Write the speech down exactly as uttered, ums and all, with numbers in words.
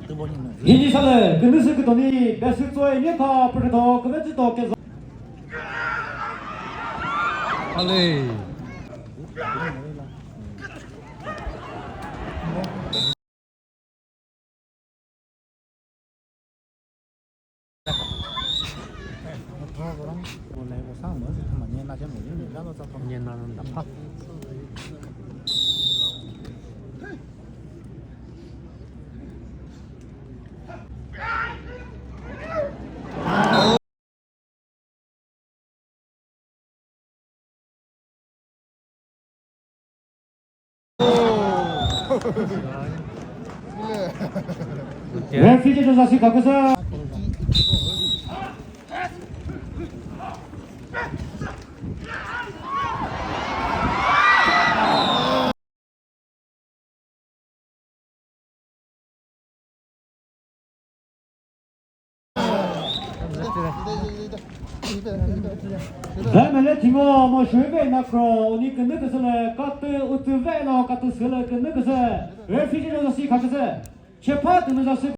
Hindi sale, künüsü kütoni, besü tsoi, nyetha, preketho, küvetsüto, kezo. Ale. Referee ce zasi kaküsü. Vemele thingo mo shüve na kro, uni künü küsüle, katü utü ve no katü süle künü küsü. Referee ce zasi kaküsü. Chepha tümüza sü